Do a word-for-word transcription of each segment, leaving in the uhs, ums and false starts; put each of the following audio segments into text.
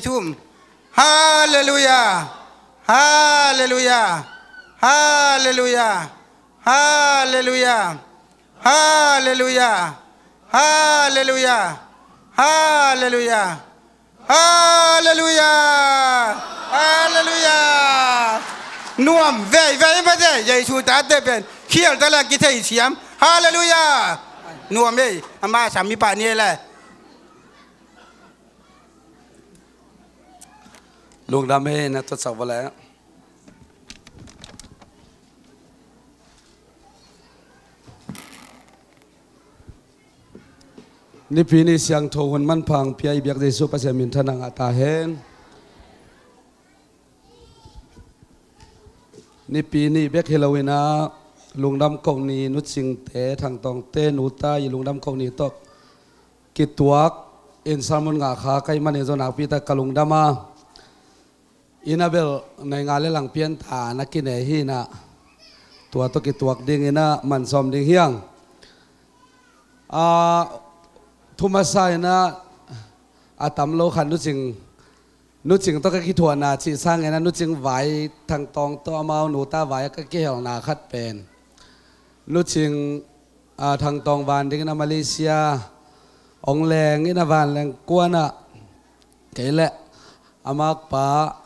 thum. Halleluia. Halleluia. Halleluia. Halleluia. Halleluia. Halleluia. Halleluia. Halleluia. Halleluia. Nuam vei vei mate, Jesu tate pen khial ta le kithei siam. Halleluia. Nuam ei, ama sam mi pa ni le. Lungdam ei, na tuatsak vale. Nipi ni siangtho hun manpha hong pia i biak Jesu Pasian minthanna ngah ta hen. Nipi ni bek hi lo in ah, lungdam koh ni, Nu Cingte, Thang Tawngte nuta i lungdam koh ni tawh kituak in sermon ngah kha ka hih manin zong nakpi tak ka lungdam a. Inn ah bel nai nga le lang pian ta na kine hi in ah, tua tawh kituak ding in ah man sawm ding hi hang. A, thu masa in ah, a tam lo khat Nu Cing, Nu Cing tawh ka kithuahna cih sangin ah, Nu Cing vai, Thang Tawng tawh amau nuta vai a ka kihelna khat pen, Nu Cing, a, Thang Tawng van dingin a Malaysia hong leng in ah, vanleng kuan ah kei le a makpa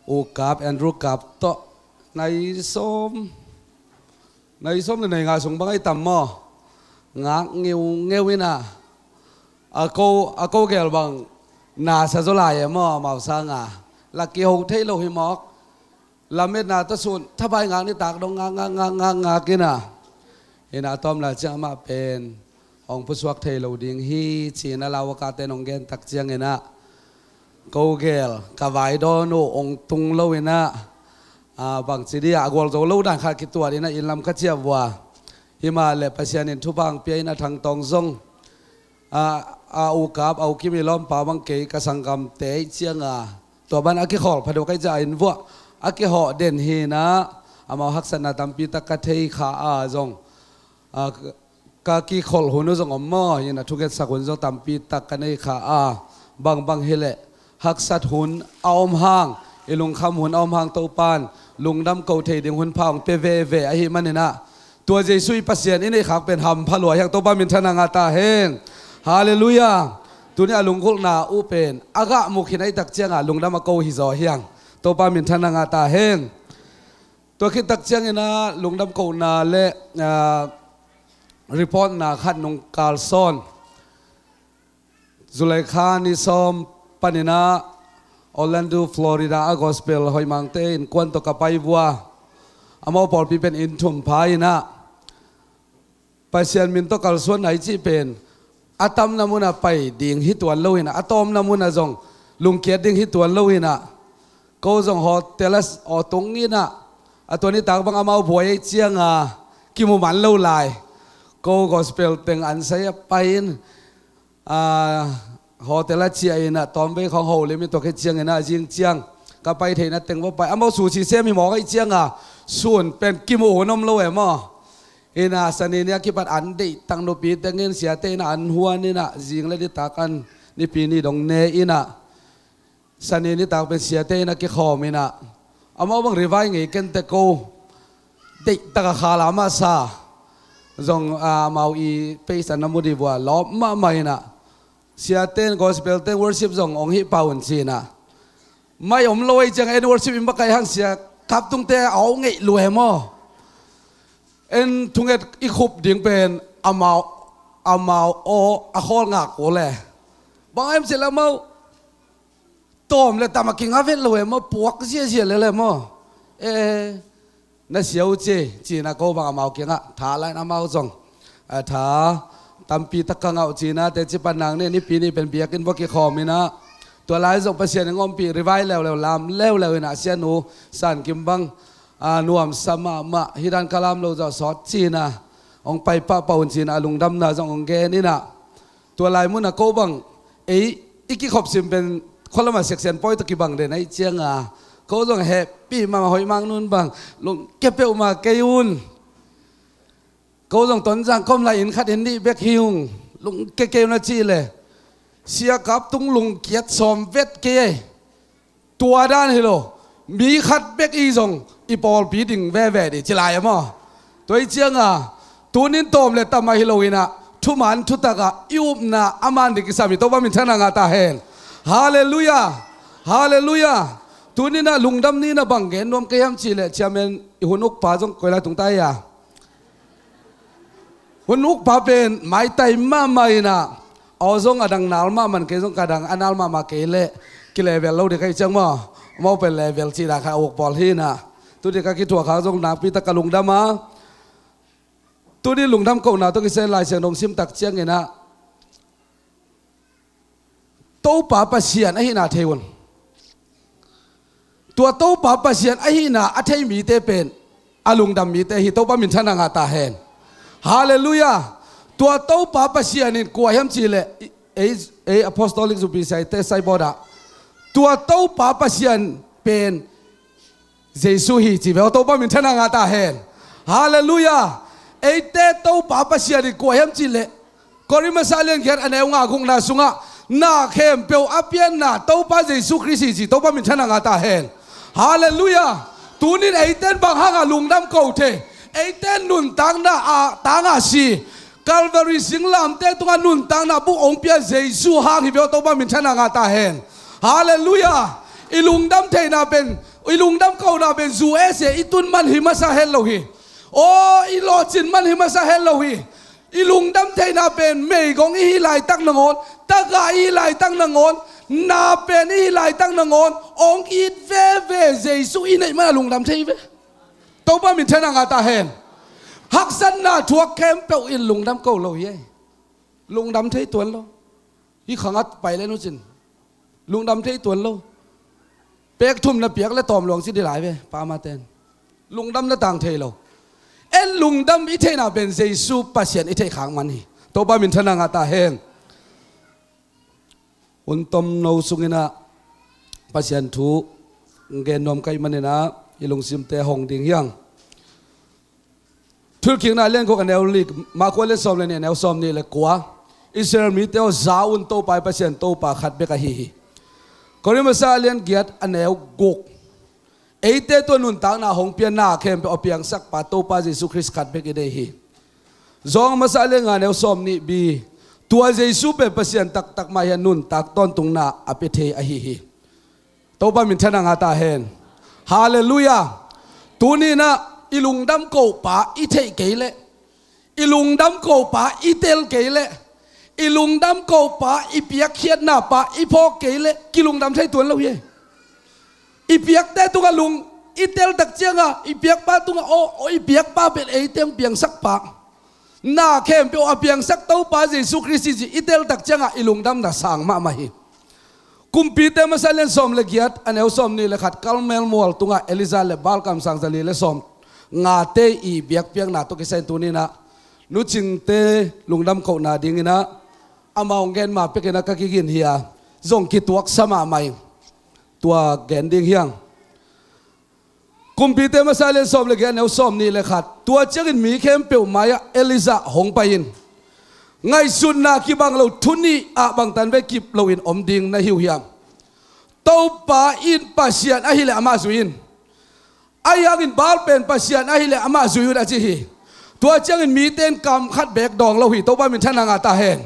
U Kap, Andrew Kap tawh nai sawm, nai sawm le nai nga sung bang ahi tam maw, ngak ngeungeu in ah, a ko, a ko gel bang na sa zaw lai e maw, amau sanga la kiho thei lo hi mawk. Lametna tawh sun thabai ngak nitak dong ngak, ngak, ngak, ngak, ngak in ah, in ah a tawm lai ciang amah pen hong pusuak thei lo ding hi, ci-in a lau a kate in hong gen tak ciangin ah, ko gel ka vai dawn uh hong tung lo in ah, a, bangci dih a, a gualzo lo dan khat kituat in ah inn lam ka ciah vua. Himahleh Pasian in thupha hong pia in ah, Thang Tawng zong, a, a U Kap, a U Kim i lawmpa bang kei ka sanggamte ih cianga, tua ban a kikholh pha deuh ka hih ciah a inn vuah a kihawh den hi in ah, amau haksatna tampi tak ka thei kha a zong, a, ka kikholh hun uh zong om maw, in ah thungetsak hun zong tampi tak ka nei kha a, bangbang hileh haksat hun a om hang, i lungkham hun a om hang Topan lungdam ko thei ding hun pha hong pia veve ahih manin ah, tua Jesu i Pasian i neih khak pen hampha lua hi hang, Topa minthanna ngah ta hen. Halleluia. Tuni a lunggulhna uh pen a gah muk hi na hih tak cianga lungdam a ko hi zaw hi hang, Topa minthanna ngah ta hen. Tua khit tak ciangin ah lungdam kohna le, ah, reportna khat nung kalsawn. July kha ni sawm panin ah Orlando, Florida a gospel hoih mangte innkuan tawh ka pai vua. Amau pawlpi pen inn thum pha in ah, Pasian min tawh kalsuanna i cih pen a tamna munah pai ding hi tuan lo in ah, a tawmna munah zong lungkiat ding hi tuan lo in ah, ko zong hotel ah aw tung in ah, a tua nitak bang amau buai ahih cianga kimu man lo lai. Ko gospel teng an sai a pai in, a, hotel ah ciah in ah, tawmvei khawng holim in, tua khit ciangin ah zing ciang ka pai theihna teng va pai. Amau sushi sem hi mawk ahih cianga sun pen kimu hun om lo e maw. In ah Sani ni a kipat an deihtak nupi teng in, siate in ah an huan in ah, zing le nitak an, Nipi ni dong ne in ah, Sani nitak pen siate in ah kikhawm in ah, amau bang revai ngei ken teh, ko deihtak a khala masa zong, ah, amau i page ah na mu dih vua, lawp mahmah in ah, siate in gospel teng worship zong hong hih pah un ci in ah, mai om lo ahih ciang en worship in bakaih hang, sia kap tungte a aw ngeih lua e maw. En thunget i khup ding pen amau, amau aw a khawl ngak uh le, bang em cih leh amau tawm le tam a kinga vet lo e maw, puak ziazia lel e maw. E, na sia uh ci, ci in ah ko bang amau kiangah tha la in, amau zong, a, tha tampi tak ka ngah uh ci in ah, teci pan nang ni, Nipi ni pen biakinn vuah kikhawm in ah, tua lai zong Pasian in hong ompih, revai leuleu, lam leuleu in ah, sianu San Kim bang, a, nuamsa mahmah, hih dan ka lam lo zah sawt ci in ah, hong pai pahpah un ci in ah, a lungdamna zong hong gen in ah, tua lai munah ko bang, ei, i kikhop sim pen khualam a section pawi tawh kibang den ahih cianga, ko zong hehpih mahmah, hoih mang nun bang lungke peuhmah kei un. Ko zong Tonzang kom lai inn khat inn nih bek hi ung, lungke kei un a cih leh, Siakap tung lungkiat sawm vet kei ei. Tua dan hi lo. Mi khat bek i zong i pawlpi ding veve dih ci lai a maw? Tua i cianga tunin tawm le tamah hi lo inah thuman thutakah i upna a man ding kisam hi. Topa minthanna ngah ta hen. Halleluiah. Halleluiah. Tuninah lungdam ninah bang gen nuam kei hiam cihleh ciamen i hun ukpa zong koi lai tung ta hi a. Hun ukpa pen maitai mahmah inah aw zong a dang nal mahmah kei zong ka dang a nal mahmah kei leh kilevel lo dih ka hi ciang maw? Amau pen level cih dan kha a uk pawl hi inah tuti ka kithuah kha zong nakpi tak ka lungdam a. Tuni lungdam kohna tawh kisai Lai Siangtho simtak cianginah Topa Pasian ahihna thei un. Tua Topa Pasian ahihna a thei mite pen a lungdam mite hi. Topa minthanna ngah ta hen. Halleluiah. Tua Topa Pasian in kua hiam cihleh ei, ei apostolic zupi siaite saibawdah tua Topa Pasian pen Jesu hi ci ve aw. Topa minthanna ngah ta hen. Halleluiah. Eite Topa Pasian in kua hiam cihleh Korin masa lian giat a neu nga gukna sungah na khempeuh a pianna Topa Jesu Khrist hi ci. Topa minthanna ngah ta hen. Halleluiah. Tunin eiten bang hanga lungdam ko thei? Eiten nuntakna a tanga si Calvary singlamte tungah nuntakna buk ong pia Jesu hang hi ve aw. Topa minthanna ngah ta hen. Halleluiah. I lungdam theihna pen, i lungdam kohna pen zu ese i tun man hi masa het lo hi. Aw, i lawhcin man hi masa het lo hi. I lungdam theihna pen meigong i hi laitak nangawn, taka i hi laitak nangawn, na pen i hi laitak nangawn ong it veve Jesu i neih mana lungdam thei ve. Topa minthanna ngah ta hen. Haksatna thuak khempeuh in lungdam ko lo hi ei. Lungdam thei tuan lo. Hih khangat pai le nucin lungdam thei tuan lo. Pek thum na piak le tawm luang ci dih lai ve pamaten. Lungdam na tang thei lo. En lungdam i theihna pen Jesu Pasian i theih khak man hi. Topa minthanna ngah ta hen. Hun tomno sunginah Pasian thu gen nuam ka hih maninah i lungsimte hong ding hiang. Thilkikna lian guk a neu li, Marka lian sawm le nih a neu sawm nih le kua. Israel mite aw, za un, Topa i Pasian Topa khat bek ahi hi. Korin masa lian giat a neu guk. Eite tua nuntakna hong pia na khempeuh a piangsakpa Topa Jesu Khrist khat bek i nei hi. Zawng masa lian nga neu sawm nih bi. Tua Jesu pen Pasian taktak mah hi a, nuntak tawntungna a pia thei ahi hi. Topa minthanna ngah ta hen. Halleluiah. Tuninah i lungdam kohpa i theih kei leh, i lungdam kohpa i tel kei leh, i lungdam kohpa i piakkhiatna pa i phawk kei leh kilungdam thei tuan lo hi. I piakte tungah lung i teltak cianga i piakpa tungah aw, aw, i piakpa pen eite hong piangsakpa, na khempeuh a piangsak Topa Jesu Khrist hi ci i teltak cianga i lungdamna sang mahmah hi. Kumpite masa lian sawm le giat a neu sawm nih le khat, Karmel mual tungah Elijah le Baal kamsang zali le sawm ngate i biakpiakna tawh kisai tuninah nucingte lungdam kohna dinginah amau gen ma pekinah ka kigin hi a, zong kituaksa mahmah ing. Tua gen ding hiang. Kumpite masa lian sawm le giat a neu sawm nih le khat. Tua ciangin mi khempeuh mai-ah Elijah hong pai-in, ngaihsutna kibang lo thu nih ah bangtan vei kip loin om ding na hi uh hiam? Topa in Pasian ahileh amah zui in. Ahi hangin Baal pen Pasian ahileh amah zui un a ci hi. Tua ciangin mite in kam khat beek dawng lo hi. Topa minthanna ngah ta hen.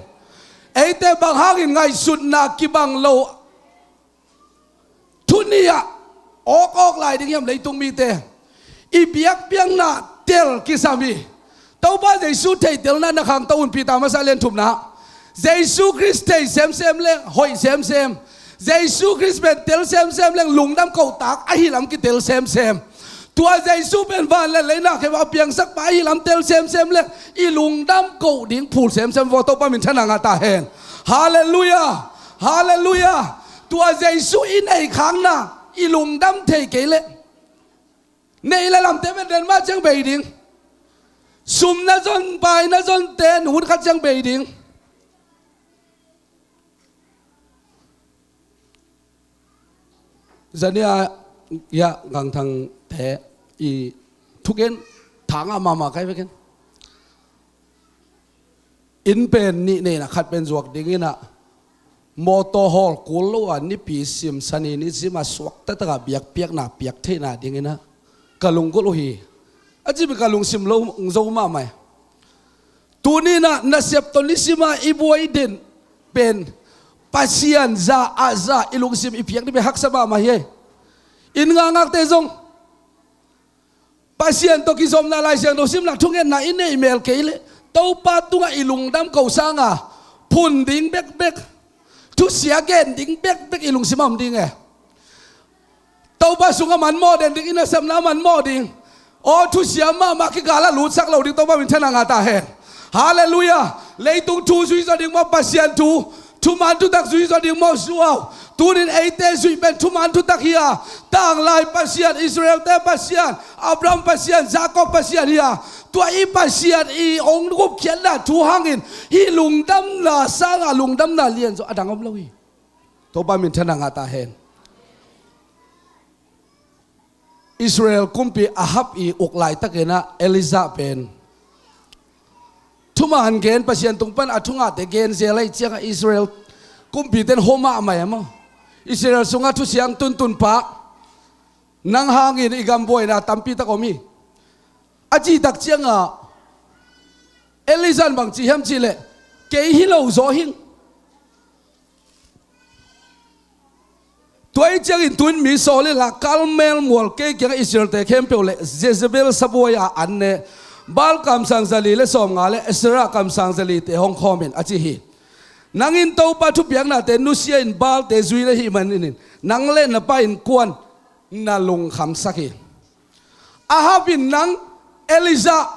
Eite bang hangin ngaihsutna kibang lo thu nih ah awkawk lai ding hiam leitung mite? I biakpiakna tel kisam hi. Topa Jesu theihtelna na khangto un. Peter masa lian thumna, Jesu Khrist thei semsem leng hoih semsem, Jesu Khrist pen tel semsem leng lungdam kohtak ahi lam kitel semsem. Tua Jesu pen van le leina khempeuh a piangsakpa ahi lam tel semsem leng i lungdam koh ding phul semsem vaw. Topa minthanna ngah ta hen. Halleluiah. Halleluiah. Tua Jesu i neih khakna i lungdam thei kei leh neih le lamte pen den mah ciang bei ding. Sum na zon, pai na zonte nungun khat ciang bei ding. Zania ya gangthangte i thugen thanga mahmah kai vekin. Inn pen nih neina khat pen zuak dinginah mawtaw hawl kul lo a nipi sim, sani ni sim a suak taktak a biakpiakna piak theihna dingin ah ka lunggulh uh hi. A cih pen ka lungsim lo zo mahmah hi. Tuni-in ah nasep tawh nisim a i buai den pen Pasian za a za i lungsim i piak ding pen haksa mahmah hi. Inn ngakngakte zong Pasian tawh kizopna, Lai Siangtho simna, thungetna i neih mel kei leh Topa tungah i lungdam ko sanga phun ding bekbek, thusia gen ding bekbek i lungsim a om ding e. Topa sungah man mawh den ding, i nasepna man mawh ding. Aw, thusia mahmah kikal ah lutsak lo ding, Topa minthanna ngah ta hen. Halleluiah. Leitung thu zui zaw ding maw, Pasian thu, thuman thutak zui zaw ding maw, zuau. Tunin eite zuih pen thuman thutak hi a, tanglai Pasian, Israelte Pasian, Abraham Pasian, Jacob Pasian hi a, tua i Pasian i hong gupkhiatna thu hangin hih lungdamna sanga lungdamna lianzaw a dang om lo hi. Topa minthanna ngah ta hen. Israel kumpi Ahab i uk laitakin ah Elijah pen thuman gen, Pasian tung pan a thungahte gen zel ahih ciangah Israel kumpite in hua mahmah e maw. Israel sungah thusiang tuntun pa, nang hangin i gam buaina tampi tak om hi, a cih tak ciangah Elijah in bang ci hiam cih leh, kei hi lo zaw hing. Tua ahih ciangin tuin mi sawl inla, Karmel mual kei kiangah Israelte khempeuh le Jezebel sabuai a an ne Baal kamsang zali le sawmnga le Asherah kamsang zalite hong khawm in, a ci hi. Nang in Topa thupiaknate nusia in Baalte zui na hih manin nang le na pa innkuan na lungkhamsak hi. Ahab in nang, Elijah,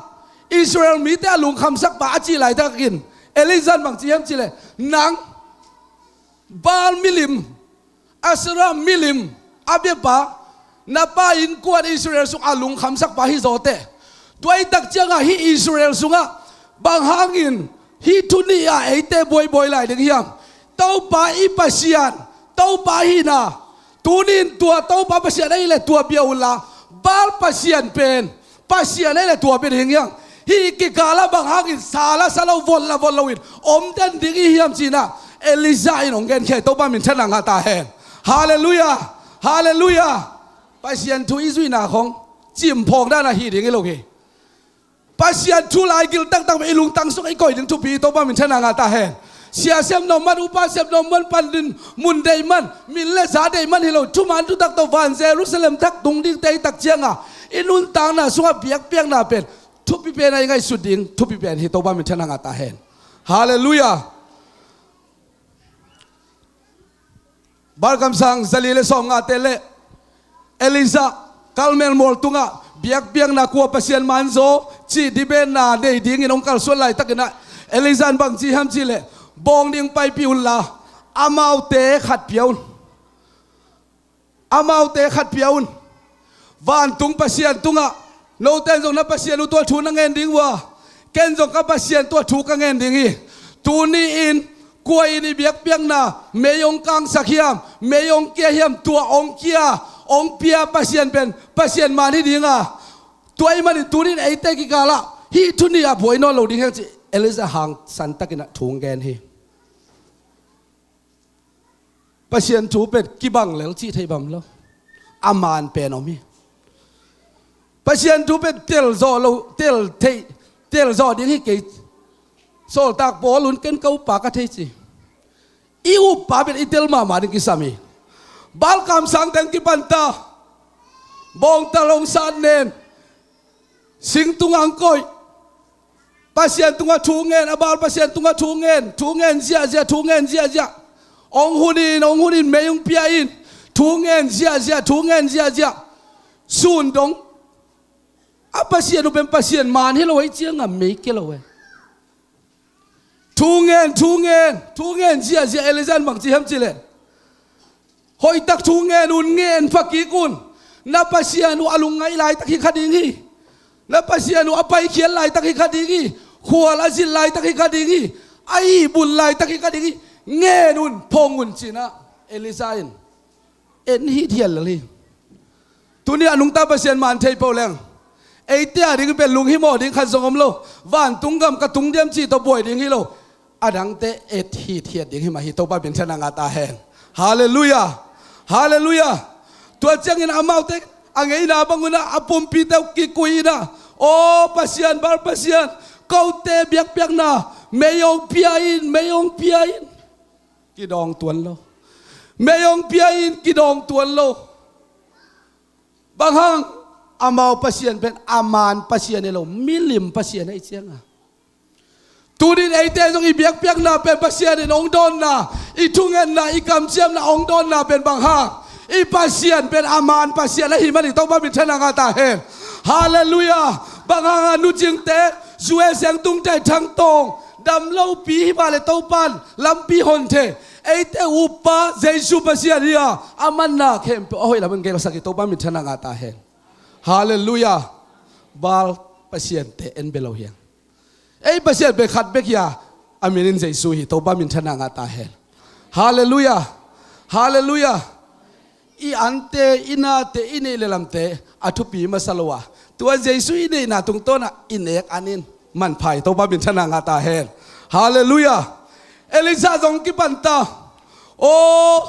Israel mite a lungkhamsak pa a cih laitakin Elijah in bang ci hiam cih leh, nang Baal milim, Asherah milim a biapa, na pa innkuan Israel sungah a lungkhamsak pa hi zaw teh. Tua ahih tak ciangah hih Israel sungah bang hangin hih thu nih ah eite buaibuai lai ding hiam? Topa i Pasian, Topa hihna, tunin tua Topa Pasian ahih leh tua bia unla, Baal pasian pen Pasian ahih leh tua bia ding hiam? Hih kikal ah bang hangin sa la sa lo, vot la vot loin om den ding i hiam ci-in ah Elijah in hong genkhia hi. Topa minthanna ngah ta hen. Halleluiah. Halleluiah. Pasian thu i zuihna khong cimphawng dan ahi ding hi lo hi. Pasian thu laigil taktak pen i lungtang sungah i koih ding thupi hi. Topa minthanna ngah ta hen. Sia sem nuam man, upa sem nuam man, pan ding mun deih man, min le za deih man hi lo, thuman thutak tawh van Jerusalem thak tung dingte ahih tak ciangah i nuntakna sungah biakpiakna pen thupi pen a i ngaihsut ding thupi pen hi. Topa minthanna ngah ta hen. Halleluiah. Baal kamsang zali le sawmngate le Elijah Karmel mual tungah biakpiakna, kua Pasian man zaw cih debate-na nei dingin hong kalsuan laitakin ah Elijah in bang ci hiam cih leh, bawng ding paipih unla, amaute khat pia un. Amaute khat pia un. Vantung Pasian tungah, note in zong na Pasian uh tua thu na ngen ding uh a, ken zong ka Pasian tua thu ka ngen ding hi. Tuni-in kua in i biakpiakna mei hong kangsak hiam, mei hong kia hiam, tua hong kia, hong pia Pasian pen Pasian man hi ding a, tua ahih manin tuni-in eite kikal ah hih thu nih ah buai nawn lo ding hi hang ci Elijah hangsan takin ah thu hong gen hi. Pasian thu pen kibang lel cih thei bang lo. A man pen om hi. Pasian thu pen tel zawh lo, tel thei, tel zawh ding hi kei. Sawltak Paul un ken ka uppa ka thei ci. I uppa pen i tel mahmah ding kisam hi. Baal kamsang teng kipan ta. Bawngtal hong sat nen. Sing tungah hong koih. Pasian tungah thu ngen, a Baal pasian tungah thu ngen, thu ngen ziahziah, thu ngen ziahziah. Hong hun in, hong hun in, mei hong pia in. Thu ngen ziahziah, thu ngen ziahziah. Sun dong. A Pasian uh pen Pasian man hi lo ahih ciangah mei kia lo e. Thu ngen, thu ngen, thu ngen ziahziah. Elijah in bang ci hiam cih leh, hoihtak thu ngen un, ngen pha kik un. Na Pasian uh a lungngaih laitak hi kha ding hi. Na Pasian uh a paikhiat laitak hi kha ding hi. Khual a zin laitak hi kha ding hi. A ihbulh laitak hi kha ding hi. Ngen un, phong un ci-in ah Elijah in en hithiat lel hi. Tuni a nungta Pasian man thei peuh leng, eite a ding pen lunghimawh ding khat zong om lo. Vantung gam ka tung diam cih tawh buai ding hi lo. a dangte et hithiat ding hi mah hi. Topa minthanna ngah ta hen. Halleluiah. Halleluiah. Tua ciangin amaute a ngeina bangun ah a pumpite uh kikui in ah, aw Pasian, Baal Pasian, kote biakpiakna mei hong pia in, mei hong pia in. Kidawng tuan lo. Mei hong pia in, kidawng tuan lo. Bang hang? Amau Pasian pen a man Pasian hi lo, milim Pasian ahih cianga. Tunin eite zong i biakpiakna pen Pasian in hong dawnna, i thungetna, i kamciamna hong dawnna pen bang hang? I Pasian pen a man Pasian ahih manin Topa minthanna ngah ta hen. Halleluiah. Bang hanga nucingte, Zueseng tungta i Thangtawng dam lopi hi mah le Topan lampi hon thei. Eite uppa Jesu Pasian hi a, a manna khempeuh a hoih lamin gelsak hi. Topa minthanna ngah ta hen. Halleluiah. Baal pasiante en bia lo hi hang. Ei Pasian pen khat bek hi a, a min in Jesu hi. Topa minthanna ngah ta hen. Halleluiah. Halleluiah. I ante, i nate, i neih le lamte a thupi masa lo a, tua Jesu i neihna tungtawnah i nek an in manpha hi. Topa minthanna ngah ta hen. Halleluiah. Elijah zong kipanta. Aw,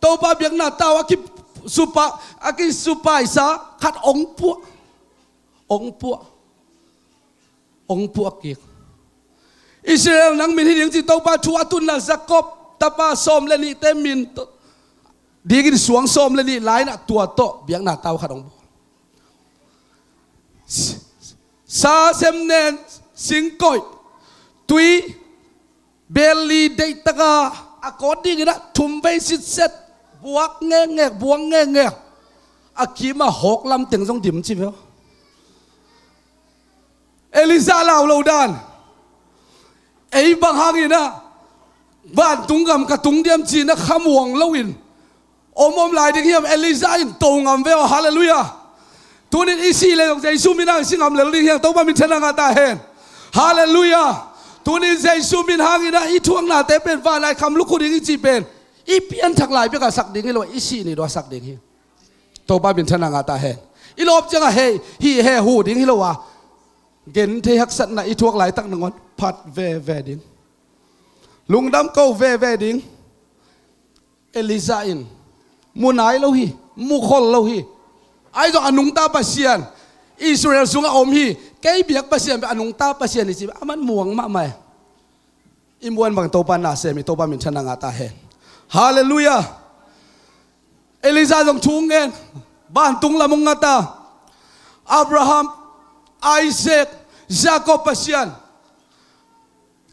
Topa biakna tau a kisupa, a kisupaisa khat hong puah. Hong puah. Hong puah kik. Israel, nang min hi ding ci Topa thu a tunna Jacob tapa sawm le nihte min dingin suang sawm le nih lainah tua tawh biakna tau khat hong bawl. Sa semnen, singkoih, tui, beli deihtaka a kawt dinginah thum vei sitset, buak ngekngek, buak ngekngek. A kimah hawk lamteng zong dim ci veu. Elijah lau lo dan. Ei bang hanginah vantung gam ka tung diam cinah khamuang loin om om lai ding hiam? Elijah in to ngam veu. Halleluiah. Tunin i sih le zong Jesu min hang si ngam lel ding hiam? Topa minthanna ngah ta hen. Halleluiah. Tunin Jesu min hanginah i thuaknate pen vanlai kham lukhu ding i cih pen i pianthak lai bekah sak ding hi lo, i sih ni dua sak ding hi. Topa minthanna ngah ta hen. I lawp ciangah hei, hih he huh ding hi lo a, genthei haksatna i thuak laitak nangawn phat veve ding. Lungdam ko veve ding. Elijah in mu nai lo hi, mu khol lo hi. Ahi zong a nungta Pasian, Israel sungah om hi. Kei biak Pasian pen a nungta Pasian hi ci, aman muang mahmah e. I muan bang Topa na sem hi. Topa minthanna ngah ta hen. Halleluiah. Elijah zong thu ngen, vantung lam hong ngat a, Abraham, Isaac, Jacob Pasian,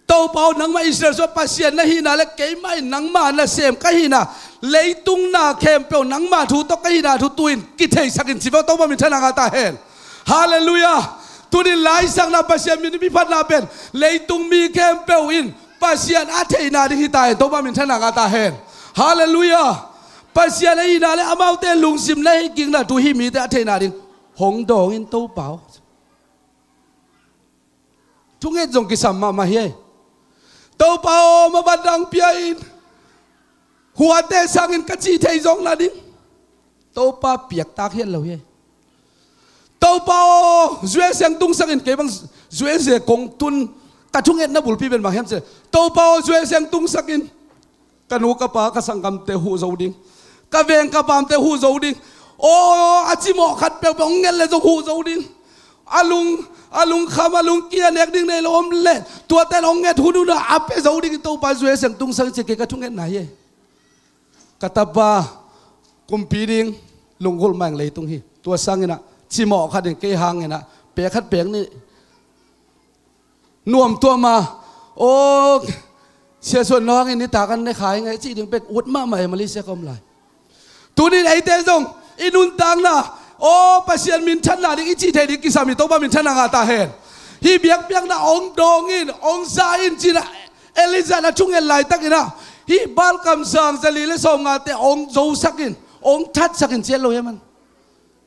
Topa aw, nangmah Israel sungah Pasian na hihna le keimah in nangmah na sem ka hihna, leitung na khempeuh nangmah thu tawh ka hihna thu tu-in kitheisak in ci veu. Topa minthanna ngah ta hen. Halleluiah. Tunin laisakna Pasian min i phatna pen leitung mi khempeuh in Pasian a theihna ding hi ta hen. Topa minthanna ngah ta hen. Halleluiah. Pasian a hihna le amaute lungsim na hih kikna thu hih mite a theihna ding hong dawng in Topa aw. Thunget zong kisam mahmah hi. Topa aw, ma bandang pia in, huate sangin ka cih thei zawk nading Topa piaktak hian lo hi. Topa aw, zueseng tungsakin, kei bang zuese kong tun ka thungetna bulpi pen bang hiam cih leh, Topa aw, zueseng tungsakin, ka nu ka pa ka sanggamte huh zo ding, ka veng ka pamte huh zo ding. Aw, a cimawh khat peuhpeuh hong nget le zong huh zo ding. A lung, a lungkham, a lungkia nek ding nei lo om leh tuate in hong nget hunhun a a pia zo dingin Topa zueseng tungsak in ci, kei ka thungetna hi. Ka tapa kumpi ding lunggulh mah ing leitung hi. Tua sanginah cimawh khat in kei hanginah pek khat pek nih nuam tuam a, aw, Sia Suan, no hangin nitak an ne kha ing ei cih ding pen ut mahmah e, Malaysia ka om lai. Tunin eite zong i nuntakna, aw, Pasian minthanna ding i cih thei ding kisam hi. Topa minthanna ngah ta hen. Hih biakpiakna hong dawng in, hong za in cinah Elijah na thunget laitakinah hih Baal kamsang zali le sawmngate hong zosak in, hong thatsak in ciat lo hi man.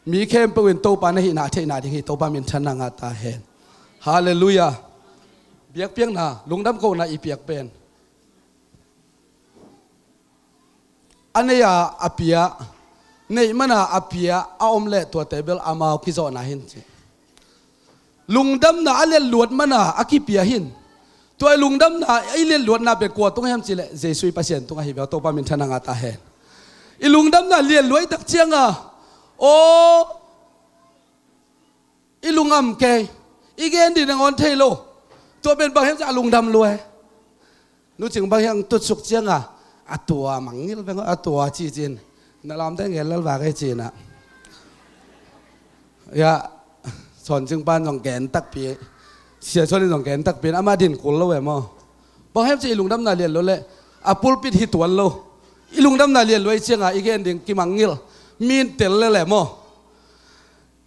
Mi khempeuh in Topa na hihna a theihna ding hi. Topa minthanna ngah ta hen. Halleluiah. Biakpiakna, lungdam kohna i piak pen a nei a, a pia, neih mana a pia a om leh tuate bel amau kizawhna hin ci. Lungdamna a letluat mana a kipia hin. Tua i lungdamna, i lianluatna pen kua tung hiam cihleh Jesu i Pasian tung ahi ve. Topa minthanna ngah ta hen. I lungdamna lianluat tak cianga, aw, i lungam kei, i gen ding nangawn thei lo. Tua pen bang hiam cihleh a lungdam lua e. Nu Cing bang hiam tutsuk cianga, a tua mangngilh veng, a tua cicin. Na lamte gen lel vak e cina. Ya, Sawn Cing pan zong gen takpi, Sia Sawn in zong gen takpi, ama din kul lo e maw. Bang hiam cihleh i lungdamna lianluat leh a pulpit hi tuan lo. I lungdamna lianluat cianga i gen ding kimangngilh, min tel lel e maw.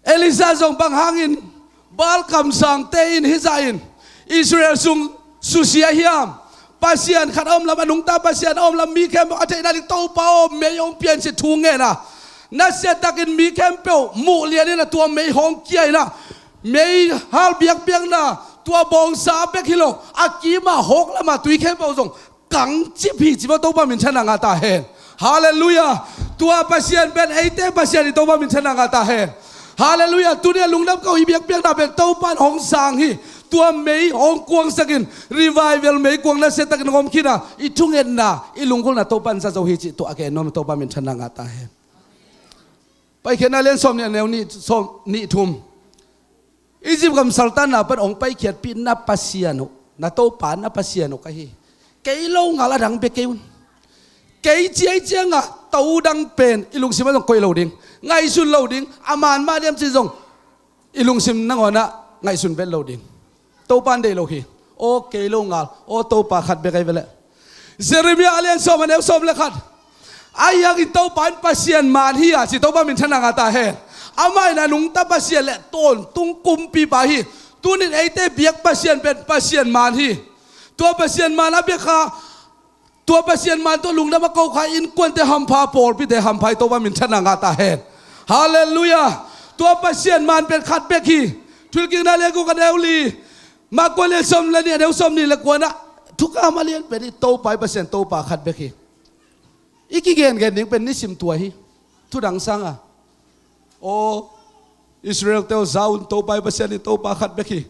Elisha zong bang hangin Baal kamsangte in hizah in Israel sung susia hiam? Pasian khat a om lam, a nungta Pasian a om lam mi khempeuh a theihna ding Topa aw, mei hong piansia thu ngen a, nasiatakin mi khempeuh muh lianin a tua mei hong kia in a, mei hal biakpiakna tua bawngsa bek hi lo, a kima hawk lama tui khempeuh zong kangcip hi ci maw. Topa minthanna ngah ta hen. Halleluiah. Tua Pasian pen eite Pasian hi, Topa minthanna ngah ta hen. Halleluiah. Tuni a lungdam ko, i biakpiakna pen Topa in hong sang hi. Tua mei hong kuangsakin revival mei kuang nasiatakin hong om khin a, i thungetna, i lunggulhna Topa in za zo hi cih tua a gen nuam, Topa minthanna ngah ta hen. Paikhiatna lian sawm nih, a neu nih, sawm nih thum. Egypt gam saltanna pan hong paikhiatpih na Pasian uh, na Topa na Pasian uh ka hi. Kei lo ngal a dang bia kei un. Kei ciai cianga to dang pen i lungsim ah zong koih lo ding, ngaihsun lo ding, a man mah diam ci zong i lungsim nangawn ah ngaihsun vet lo ding. Topa in deih lo hi. Aw kei lo ngal, aw Topa khat bek ahi ve leh. Jeremiah a lian sawm, a neu sawm le khat. Ahi hangin Topa in Pasian man hi a ci, Topa minthanna ngah ta hen. Amah in a nungta Pasian le tawntung kumpipa hi. Tunin eite biak Pasian pen Pasian man hi. Tua Pasian man a biak kha, tua Pasian man tawh lungdam a ko kha innkuante hampha, pawlpite hampha hi, Topa minthanna ngah ta hen. Halleluiah. Tua Pasian man pen khat bek hi. Thuhilhkikna lian guk, a neu li. Marka lian sawm le nih, a neu sawm nih le kuana. Thukam a lian pen hi, Topa i Pasian Topa khat bek hi. I kigengen ding pen nisim tua hi. Thudang sanga, aw, Israel-te aw, za un, Topa i Pasian hi Topa khat bek hi.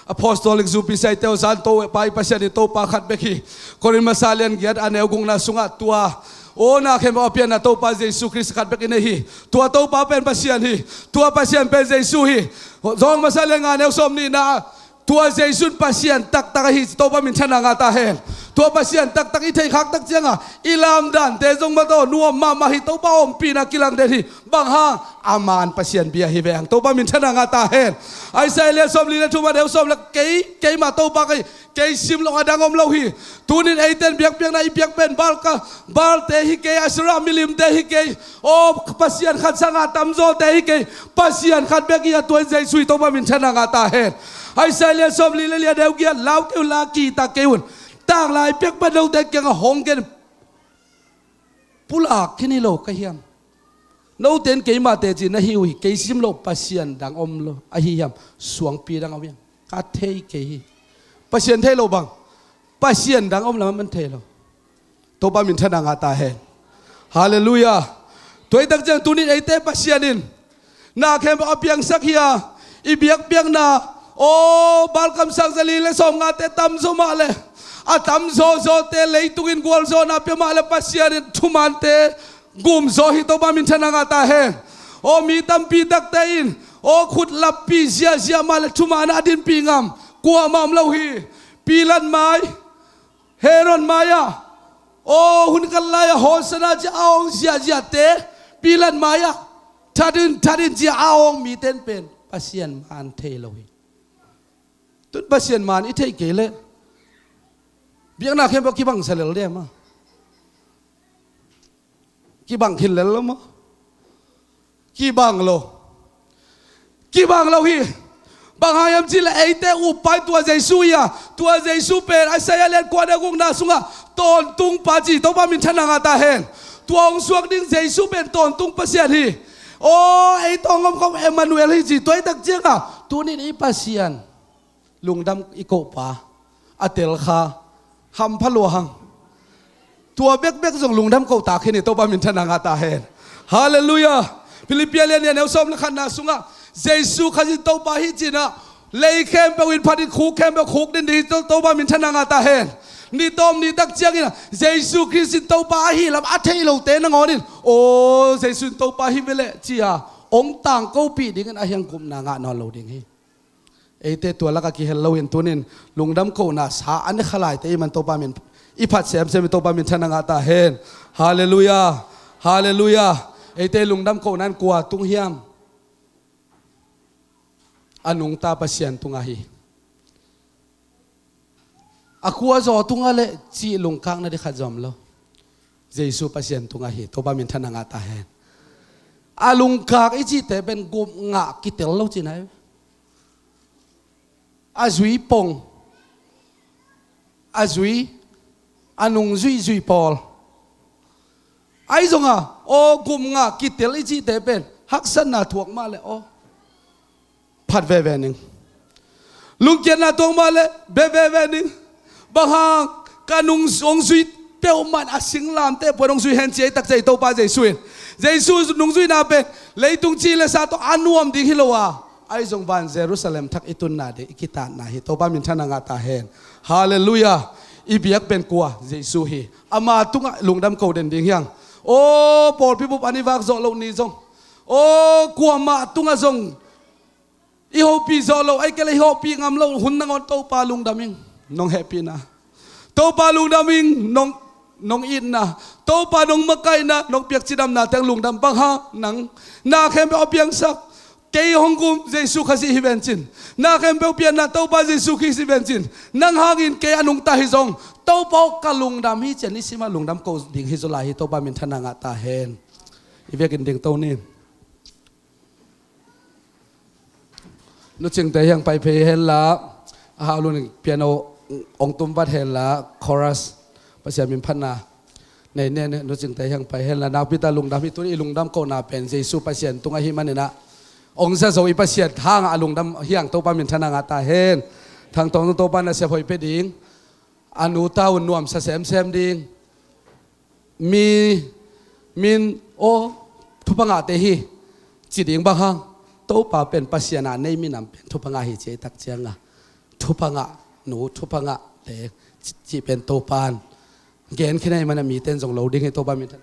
Apostolic Jubilee-te aw, za un, Topa i Pasian hi Topa khat bek hi. Korin masa lian giat, a neu gukna sungah tua, aw, na khempeuh a pianna Topa Jesu Khrist khat bek i nei hi. Tua Topa pen Pasian hi. Tua Pasian pen Jesu hi. John masa lian nga, a neu sawm nihna, tua Jesu in Pasian taktak ahi ci, Topa minthanna ngah ta hen. Tua Pasian taktak i theihkhak tak cianga i lamdante zong mataw nuam mahmah hi. Topa ompihna kilang den hi. Bang hang? A man Pasian bia hi ve hang. Topa minthanna ngah ta hen. Isaiah lian sawm li le thum, a neu sawm le, kei, keima Topa kei, kei sim lo a dang om lo hi. Tunin eiten biakpiakna i piak pen Baal ka, Baalte hi kei, Asherah milimte hi kei, aw, Pasian khat sanga tamzawte hi kei, Pasian khat bek hi a, tua in Jesu hi. Topa minthanna ngah ta hen. Isaiah lian sawm li le li, a neu giat, lau kei un la, kihta kei un. Tanglai pek pan note kiangah hong gen, pulak khin hi lo ka hiam? Note in keima teci na hi uh hi, kei sim lo Pasian dang om lo ahi hiam? Suangpi dang om hiam? Ka thei kei hi. Pasian thei lo bang, Pasian dang om lam man thei lo. Topa minthanna ngah ta hen. Halleluiah. Tua hi tak ciang tunin eite Pasian in na khempeuh a piangsak hi a, i biakpiakna, aw, Baal kamsang zali le sawmngate tamzaw mah le, a tamzawzawte leitungin gualzawhna pia mah le, Pasian in thumante gumzaw hi. Topa minthanna ngah ta hen. Aw, mi tampi takte in, aw, khut lappi ziahziah mah le, thumaanah a dinpih ngam kuamah om lo hi. Pilat mai, Herod mai-ah, aw, hun kal lai-ah Hosanna ci a awng ziahziahte, Pilat mai-ah, that in, that in ci a awng mite in pen Pasian man thei lo hi. Tun Pasian man i theih kei leh biakna khempeuh kibangsa lel diam a? Kibang khin lel lo maw? Kibang lo. Kibang lo hi. Bang hang hiam cihleh eite uppa in tua Jesu hi a, tua Jesu pen Isaiah lian kua, a neu gukna sungah tawntungpa ci, Topa minthanna ngah ta hen. Tua hong suak ding Jesu pen tawntung Pasian hi. Aw, ei tawng om khawm Emmanuel hi ci. Tua hi tak ciangah tunin i Pasian lungdam i kohpa a tel kha, hampha lua hang. Tua bekbek zong lungdam kohtak hi ni, Topa minthanna ngah ta hen. Halleluiah. Philippi lian nih, a neu sawm le khatna sungah Jesu Khazih Topa hi cinah, Lei khempeuh in phat in khuk khempeuh khuk den ding hi. Topa min thang a ngah ta hen. Ni tawm ni tak ciangin Jesu Khrist in Topa ahi lam a thei lote nangawn in, aw, Jesu in Topa hi ve leh ci-a hong tangkopih dingin a hiang gupna ngah nawn lo ding hi. Eite tua lakah kihel loin tunin lungdam kohna sa a ne khalaite i man Topa min i phat semsem i Topa min thang a ngah ta hen. Halleluiah. Halleluiah. Eite lungdam kohna in kua tung hiam? A nungta Pasian tungah hi. A khuazaw tungah le cih lungkakna ding khat zong om lo. Jesu Pasian tungah hi. Topa min thang a ngah ta hen. A lungkak i cihte pen gup ngah kitel lo cihna hi. A zui pong, a zui, a nungzui zui pawl. Ahi zongin aw, gup ngah kitel i cihte pen haksatna thuak mah le aw, phat veve ning. Lungkiatna thuak mah le bia veve ning. Bang hang? Ka nung hong zui peuhmah a singlamteh puan hong zui hen ci ei tak ciang Topa Jesu in, Jesu nungzuihna pen leitung ci le sa tawh a nuam ding hi lo a, ahi zong van Jerusalem thak i tunna ding i kitatna hi. Topa min thang a ngah ta hen. Halleluiah. I biak pen kua? Jesu hi. Ama tungah lungdam ko den ding hiang. Aw, pawlpi bup an i vak zawh loh ni zong, aw, kuamah tungah zong i hopih zawh loh, ahih kei leh i hopih ngam loh hun nangawn Topa lungdam ing, nong hehpihna. Topa lungdam ing, nong, nong itna. Topa nong makaihna, nong piak cidamna teng lungdam. Bang hang? Nang na khempeuh a piangsak, kei hong gum Jesu Khazih hi vencin, na khempeuh pianna Topa Jesu Khrist hi vencin, nang hangin kei a nungta hi zong Topa aw ka lungdam hi ci-a nisim a lungdam ko ding hi zaw lai hi. Topa min thang a ngah ta hen. I vekin dingto ni. Nu Cingte hiang pai phei hen la, a hau lun piano hong tum vat hen la, chorus, Pasian min phatna nei nen, Nu Cingte hiang pai hen la, nakpi tak lungdam hi. Tuni i lungdam kohna pen Jesu Pasian tungah hi manin ah, hong za zo i Pasian hangah a lungdam hiang. Topa min thang a ngah ta hen. Thang Tawng zong Topa nasep hoih pia ding, a nu ta un nuamsa semsem ding. Mi, min, aw, thupha ngahte hi ci ding. Bang hang? Topa pen Pasian a nei minam pen thupha ngah hi ci ei tak ciangin, thupha ngah nu, thupha ngahte ci, cih pen Topa in gen khin ahih manin mite in zong lo ding hi. Topa min thang.